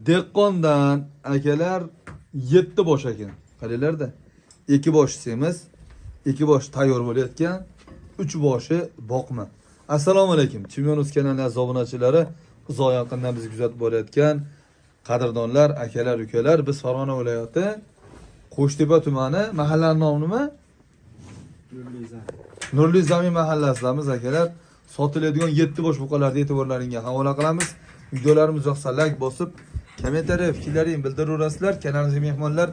Dehqondan akalar 7 bosh ekan. Qaranglarda. 2 bosh semiz, 2 bosh tayyor bo'layotgan, 3 boshi boqma. Assalomu alaykum. Chimyon kanali aziz obunachilari, uzoq yaqindan bizni kuzatib borayotgan qadrdonlar, akalar, ukalar, biz Farg'ona viloyati Qo'shtepa tumani, mahallani nomi nima? Nurli Zamin mahallasidamiz akalar. Sotiladigan 7 bosh buqalarni e'tiborlaringga havola qilamiz. Videolarimiz yoqsa like bosib, kommentariya fikrlaringni bildiraverasizlar. Kanalimizga mehmonlar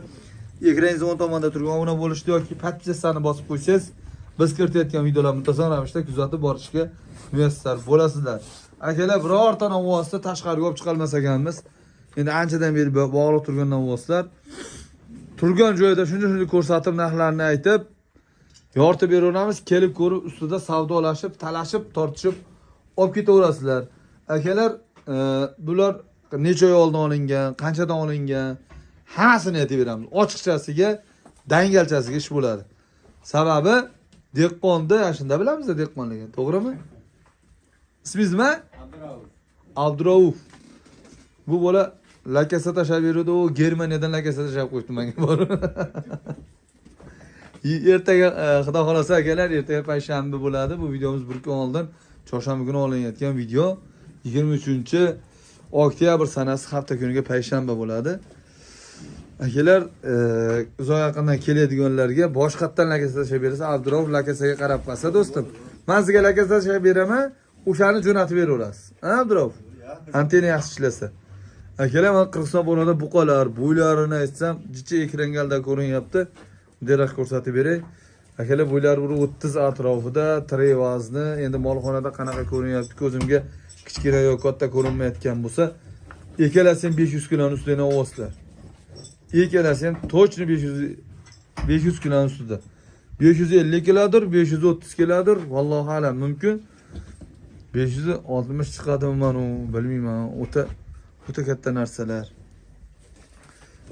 ekraningiz o'ng tomonida turgan obuna bo'lishni yoki подписаться ni bosib qo'ysangiz, biz kiritayotgan videolarni muntazam ravishda kuzatib borishga muyassar bo'lasizlar. Akalar, birorta novvosni tashqariga olib chiqolmas ekanmiz. Endi anchadan beri bog'liq turgan novvoslar turgan joyida shuncha ko'rsatib, narxlarini aytib, yoritib beraveramiz. Kelib ko'rib, ustida savdolashib, talashib, tortishib olib ketaverasizlar. Akalar, bular necha oy oldin olingan, qanchadan olingan, hammasini aytib beramiz. Ochiqchasiga, dangalchasiga ish bo'ladi. Sababi dehqonni ana shunda bilamiz dehqonligini, to'g'rimi? Ismingiz nima? Abdurauf. Bu bola lakasa tashlab beruvdi, u Germaniyadan lakasa tashlab qo'yibdi menga borib. Ertaga xudo xohlasa akalar, ertaga payshanba bo'ladi. Bu videomiz bir kun oldin, chorshanba kuni olinayotgan video. 23 oktyabr sanasi, hafta kuniga payshanba bo'ladi. Akalar, uzoq yaqindan keladiganlarga boshqatdan lakasa tashlab bersa, Abdurauf lakasaga qarab qolsa, do'stim, men sizga lakasa tashlab beraman, o'shani jo'natib beraverasiz. Ha, Abdurauf? Antenna yaxshi ishlasa. Akalar, mana Qirg'iziston bo'rida buqalar, bo'ylarini aytsam, jicha ekrangalda ko'rinyapti. Daraxt ko'rsatib beray. Akalar, bo'ylari bir 30 atrofida, trevazni endi molxonada qanaqa ko'rinyapti, ko'zimga kichkina yo katta ko'rinmayotgan bo'lsa, ikkalasi ham 500 kiloni ustida ovozlar. Ikkalasi ham точно 500 kiloni ustida. 550 kilodir, 530 kilodir, vallohu alam, mumkin. 560 chiqadimi, man u bilmayman. O'ta o'ta katta narsalar.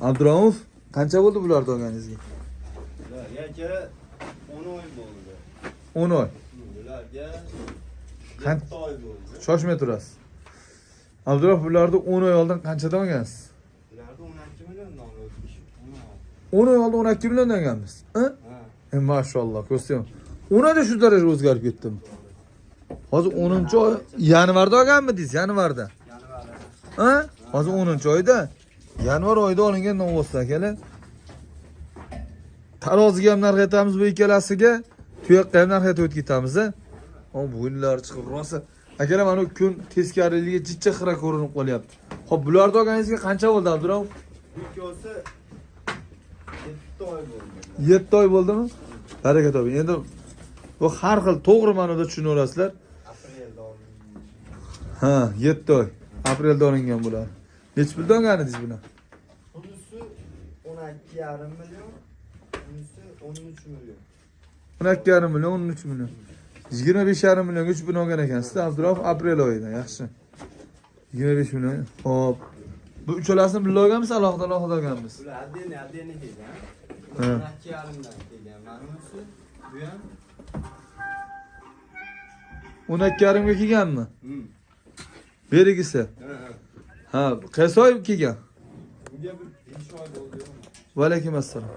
Abdurauf, qancha bo'ldi bularni olganingizga? Ularga 10 oy bo'ldi. 10 oy. Ularga 7 oy bo'ldi. Shoshmay turasiz. Abdurauf, bularni 10 oy oldin qanchadan olgansiz? Ularni 12 milliondan oldik. 10 oy oldin 12 milliondan olganmiz. Ha? Ha. Mashalloh, ko'rsam. 10 oyda shu darajada o'zgarib ketdimi? Hozir 10 oy, yanvarda olganmidingiz? Yanvarda. Yanvarda. Ha? Hozir 10 oyda. Yanvar oyida olingan novvoslar akalar. Taroziga ham narx aytamiz bu ikkalasiga, tuyoqqa ham narx aytib o'tib ketamiz a. O, bo'yinlari chiqib rosa. Akalar, mana kun teskariligiga jicha xira ko'rinib qolyapti. Xo'p, bularni olganingizga qancha bo'ldi, Abdurauf? Bu ikkovsi 7 oy bo'ldi. 7 oy bo'ldimi? Baraka toping. Endi bu har xil to'g'ri ma'noda tushunaverasizlar. Aprelda oldim. Ha, 7 oy. Aprelda olingan bular. Necha puldan olgan edingiz buni? Bunisi 12,5 million, bunisi 13 million. 12,5 million, 13 million. 25,5 millionga 3 buni olgan ekansizda, Abdurauf, aprel oyida. Yaxshi. 25 million. Xo'p. Bu uchalasini birga olganmiz, alohida alohida olganmiz? Bular отдельно отдельно kelgan. Ha. 12,5 dan kelgan. Mana bunisi, bu ham 12,5 ga kelganmi? Hmm. Berigisi. Ha. Ha, qaysi oy kelgan? Bunga bir 5 oy bo'ldi. Va alaykum assalom.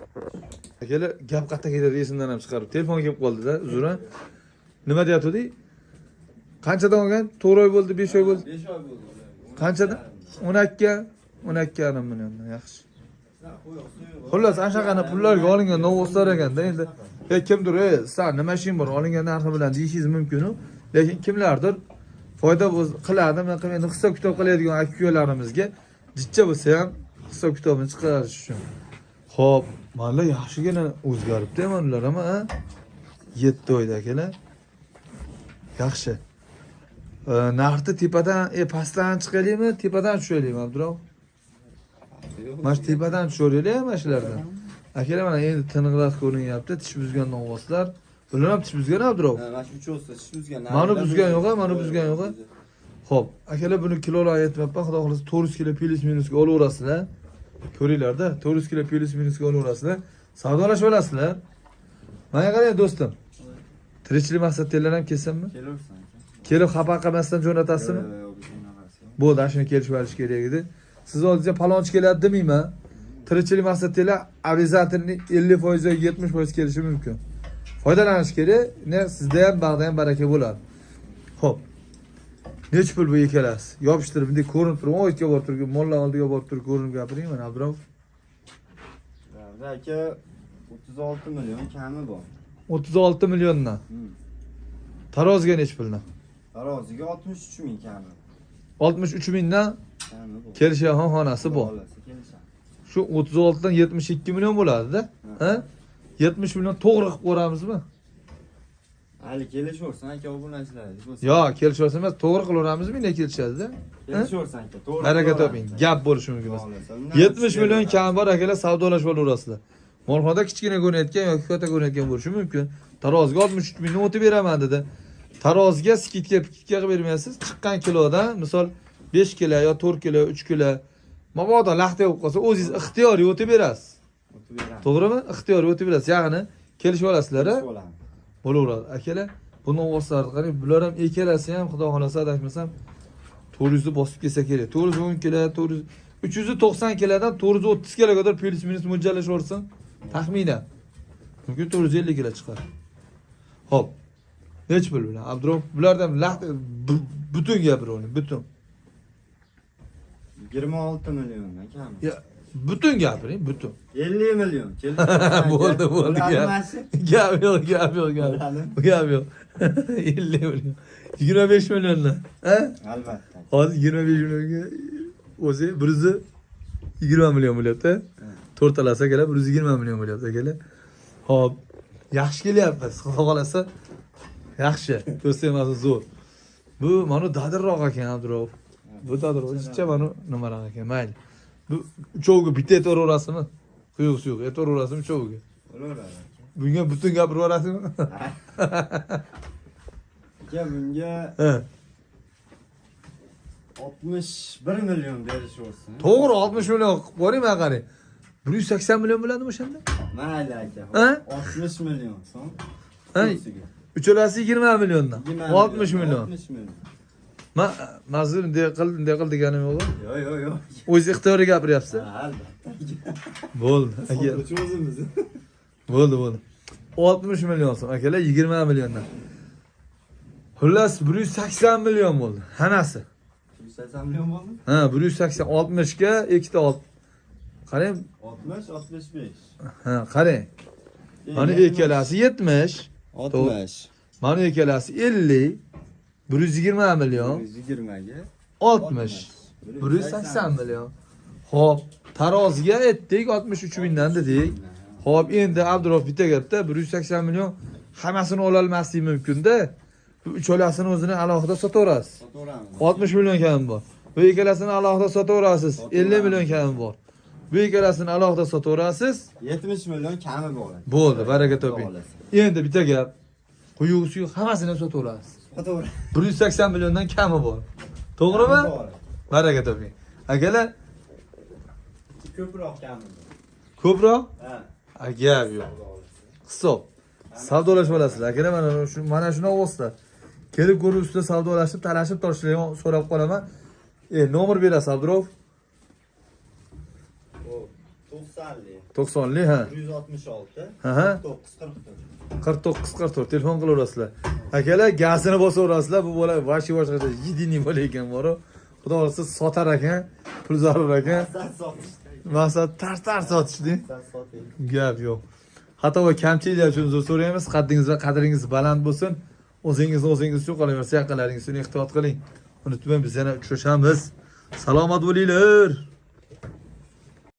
Akalar, gap qayerda ketadi, esimdan ham chiqarib. Telefon kelib qoldi-da, uzr. Nima deyatgandik? Qanchadan olgan? 4 oy bo'ldi, 5 oy bo'ldi. 5 oy bo'ldi ularga. Qanchadan? 12, 12,5 milliondan. Yaxshi. Xullas, ana shunaqani pullarga olingan novvoslar ekanda endi. E, kimdir, "Ey, san nima ishing bor, olingan narxi bilan" deyishingiz mumkin-u. Lekin kimlardir foyda qiladi, men endi hisob kitob qiladigan aka-ukalarimizga jichcha bo'lsa ham hisob kitobini chiqarish uchun. Xo'p, mana yaxshigina o'zgaribdi mana ular ham, ha? 7 oyda akalar. Yaxshi. Narxni tepadan, pastdan chiqaylikmi, tepadan tushaylikmi, Abdurauf? Mana shu tepadan tushiraylik mana shulardan. Akalar, mana endi tiniqroq ko'rinyapti, tish buzgan novvoslar. Bular ham tish buzgan, Abdurauf. Ha, mana shu uchovsi tish buzgan. Mani buzgan yo'q, a, mani buzgan yo'q, a. Xo'p, akalar, buni kilolar aytmayapman, xudo xohlasa 400 kilo плюс минус ga olaverasizlar. Ko'ringlar-da, 400 kilo плюс минус ga olaverasizlar. Savdolashib olasizlar. Menga qarang, do'stim. Tirikchilik maqsaddagilar ham kelsinmi? Kelaversin. Kelib xafa qilmasdan jo'natasizmi? Yo'q, yo'q, unaqasi yo'q. Bo'ldi, ana shuni kelishib olish kerak edi. Siz oldingizga palonchi keladi demayman. Tirikchilik maqsadida обязательно 50% yoki 70% kelishi mumkin. Foydalanish kerak, ne sizda ham, bag'da ham baraka bo'ladi. Xo'p. Nechi pul bu ikkalasi? Yopishtirib, bunday ko'rinib turib, o'yga borib turib, mollar oldiga borib turib ko'rinib gapiring mana, Abdurauf. Bularda aka, 36 million kami bor. 36 milliondan. Taroziga nechi puldan? Taroziga 63 ming kami. 63 mingdan Kami bor. kelishadigan xonasi bor. Xohlasa kelishadi. Shu 36 dan 72 million bo'ladi-da. Ha? 70 million to'g'ri qilib ko'ramizmi? Hali kelishaversin aka, obunachilar. Yo, kelishaversa emas, to'g'ri qilaveramizmi, ne kelishadi-da? Kelishaversin aka, to'g'ri. Baraka qilaveramiz. toping. Gap bo'lishi mumkin emas. Xohlasa, undan 70 million tushgan kam bor akalar, savdolashib olaverasizlar. Molxonada kichkina ko'rinayotgan yoki katta ko'rinayotgan bo'lishi mumkin. Taroziga 63 mingni o'tib beraman dedi. Taroziga скидка pikidka qilib bermaysiz. Chiqqan kilodan, misol, 5 kilo yo 4 kilo, 3 kilo mabodo laxta bo'lib qolsa, o'zingiz ixtiyoriy o'tib berasiz. O'tib beramiz. To'g'rimi? Ixtiyoriy o'tib berasiz. Ya'ni kelishib olasizlar, a? Kelishib olamiz. Bo'laveradi. Akalar, buni ovozlarni qarang, bular ham ikkalasi ham, xudo xohlasa, adashmasam, 400 ni bosib kelsa kerak. 410 kilo, 400, 390 kilodan 430 kiloga qadar плюс-минус mo'ljallashaversin. Taxminan. Mumkin 450 kilo chiqar. Xo'p. Nechi pul bilan? Abdurov, bulardan laxt butun gapiravering, butun. 26 milliondan kam. Ya, butun gapiring, butun. 50 million. Kelishib Bo'ldi, bo'ldi, gap. Gap yo'q, gap yo'q, gap. Gap yo'q. 50 million. 25 milliondan. Ha? Albatta. Hozir 25 millionga o'zi 120 million bo'lyapti. To'rtalasi akalar, 120 million bo'lyapti akalar. Xo'p, yaxshi kelyapmiz. Xudo xolasa yaxshi. Ko'z tegmasin, zo'r. Bu mana dadirroq ekan, Abdurov. Bu dadirroq, jicha mana nimaroq ekan, mayli. Bu uchoviga bitta aytaverasizmi? Quyuq suyuq aytaverasizmi uchoviga? Bo'laveradi aka. Bunga butun gapirib yuborasizmi? Aka, bunga 61 million berishaversin. To'g'ri, 60 million qilib ko'ring, mana qarang. 180 million bo'ladimi o'shanda? Mayli aka. Ha? 60 million so'm. Ha? Kursiga. Uchalasi 20 milliondan. 20 60 million. 60 million. Ma mazur bunday qil, bunday qil deganim yo'q. Yo'q, yo'q, yo'q. O'zingiz ixtiyoriy gapiryapsiz. Ha, albatta. Bo'ldi. Aka. Sotuvchi o'zimiz. Bo'ldi, bo'ldi. 60 million so'm akalar, 20 milliondan. Xullas, 180 million bo'ldi hammasi. 180 million bo'ldi? Ha, 180, 60 ga ikkita qarang, 60, 65. ha, qarang. Mana ikkalasi 70, 60. mana ikkalasi 50, 120 million, 120 ga 60, 180 million. Xo'p, taroziga aytdik 63 mingdan dedik. Xo'p, endi Abdurov bitta gapda, 180 million hammasini ololmaslik mumkin-da. Bu uchalasini o'zini alohida sotaverasiz. Sotaveramiz. 60 million kami bor. Bu ikkalasini alohida sotaverasiz. 50 million kami bor. Bu ikkalasini alohida sotaverasiz. 70 million kami bor. Bo'ldi, baraka toping. Xudo xohlasa. Endi bitta gap. Quyuq suyuq hammasini ham sotaverasiz. Sotaveramiz. 180 milliondan kami bor. To'g'rimi? Bor. Baraka toping. Akalar, Ko'proq kami bor. ko'proq Ha. Gap yo'q. Xudo xohlasa. Hisob. Savdolashib olasizlar. Akalar, mana shuni ovozlar. Kelib ko'rib, ustida savdolashib, talashib toshlayman, so'rab qolaman. Nomer berasiz, Abdurov. O 90lik. 90lik, ha. 166 Aha. 49 44. 49 44 telefon qilaverasizlar. Akalar, gazini bosaverasizlar. Bu bola вообще boshqacha единый bola ekan boru. Xudo xohlasa sotar ekan, pul zarur ekan. Maqsad sotishda. Maqsad tar tar sotishdi. Maqsad soting. Gap yo'q. Xato va kamchiliklar uchun uzr so'raymiz. Qaddingiz va qadringiz baland bo'lsin. O'zingizni o'zingiz uchun, qolaversa yaqinlaringiz uchun ehtiyot qiling. Unutmang, biz yana uchrashamiz. Salomat bo'linglar.